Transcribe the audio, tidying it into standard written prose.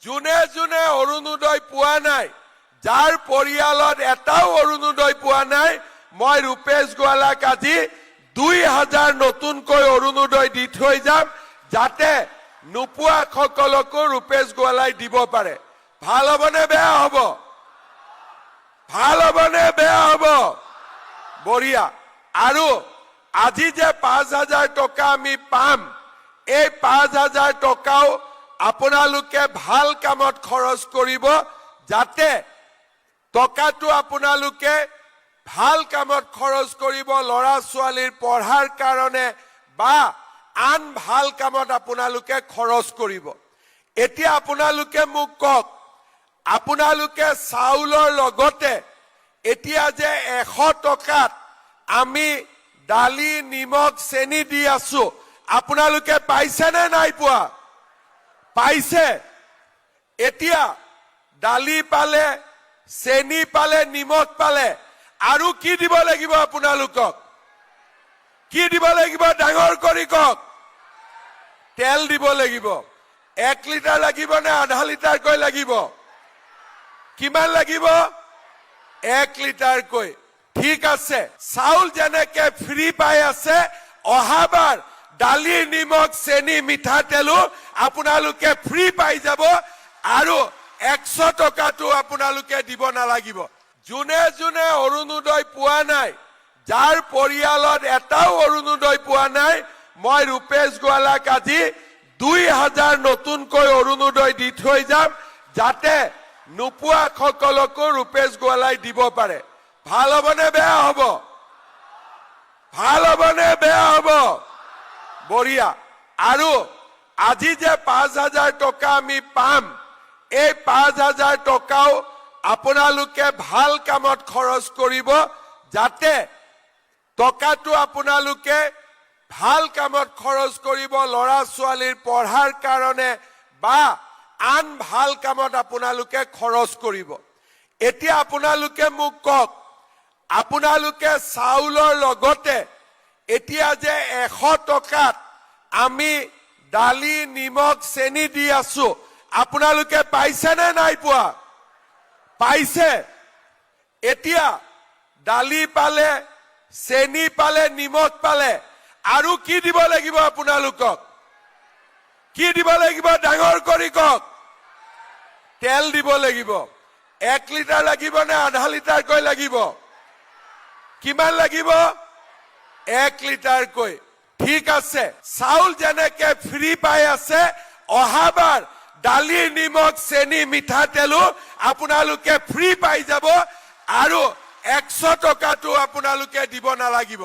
যোনে যোনে অৰুণোদয় পোৱা নাই, যাৰ পৰিয়ালত এটাও অৰুণোদয় পোৱা নাই, মই ৰূপেশ গোৱালাক আজি 2000 নতুনকৈ অৰুণোদয় দি থৈ যাম, যাতে নোপোৱাসকলকো ৰূপেশ গোৱালাই দিব পাৰে। ভাল হ'বনে বেয়া হ'ব? ভাল হ'বনে বেয়া হ'ব? বঢ়িয়া। আৰু আজি যে 5000 টকা আমি পাম, এই 5000 টকাও আপোনালোকে ভাল কামত খৰচ কৰিব, যাতে টকাটো আপোনালোকে ভাল কামত খৰচ কৰিব, ল'ৰা ছোৱালীৰ পঢ়াৰ কাৰণে বা আন ভাল কামত আপোনালোকে খৰচ কৰিব। এতিয়া আপোনালোকে মোক কওক, আপোনালোকে চাউলৰ লগতে এতিয়া যে 100 টকাত আমি দালি, নিমখ, চেনি দি আছো, আপোনালোকে পাইছেনে নাই পোৱা? পাইছে। এতিয়া দালি পালে, চেনি পালে, নিমখ পালে, আৰু কি দিব লাগিব আপোনালোকক? কি দিব লাগিব? ডাঙৰ কৰি কওক। তেল দিব লাগিব। 1 লিটাৰ লাগিব নে আধা লিটাৰকৈ লাগিব? কিমান লাগিব? 1 লিটাৰকৈ। ঠিক আছে। চাউল যেনেকে ফ্ৰী পাই আছে, অহাবাৰ দালি, নিমখ, চেনি, মিঠাতেলো আপোনালোকে ফ্ৰী পাই যাব আৰু 100 টকাটো আপোনালোকে দিব নালাগিব। যোনে যোনে অৰুণোদয় পোৱা নাই, যাৰ পৰিয়ালত এটাও অৰুণোদয় পোৱা নাই, মই ৰূপেশ গোৱালাক আজি 2000 নতুনকৈ অৰুণোদয় দি থৈ যাম, যাতে নোপোৱাসকলকো ৰূপেশ গোৱালাই দিব পাৰে। ভাল হ'বনে বেয়া হ'ব? ভাল হ'বনে বেয়া হ'ব? বঢ়িয়া। আৰু আজি যে 5000 টকা আমি পাম, এই 5000 টকাও আপোনালোকে ভাল কামত খৰচ কৰিব, যাতে টকাটো আপোনালোকে ভাল কামত খৰচ কৰিব, ল'ৰা ছোৱালীৰ পঢ়াৰ কাৰণে বা আন ভাল কামত আপোনালোকে খৰচ কৰিব। এতিয়া আপোনালোকে মোক কওক, আপোনালোকে চাউলৰ লগতে এতিয়া যে 100 টকাত আমি দালি, নিমখ, চেনি দি আছো, আপোনালোকে পাইছেনে নাই পোৱা? পাইছে। এতিয়া দালি পালে, চেনি পালে, নিমখ পালে, আৰু কি দিব লাগিব আপোনালোকক? কি দিব লাগিব? ডাঙৰ কৰি কওক। তেল দিব লাগিব। 1 লিটাৰ লাগিব নে আধা লিটাৰকৈ লাগিব? কিমান লাগিব? 1 লিটাৰকৈ। ঠিক আছে। চাউল যেনেকে ফ্ৰী পাই আছে, অহাবাৰ দালি, নিমখ, চেনি, মিঠাতেলো আপোনালোকে ফ্ৰী পাই যাব আৰু 100 টকাটো আপোনালোকে দিব নালাগিব।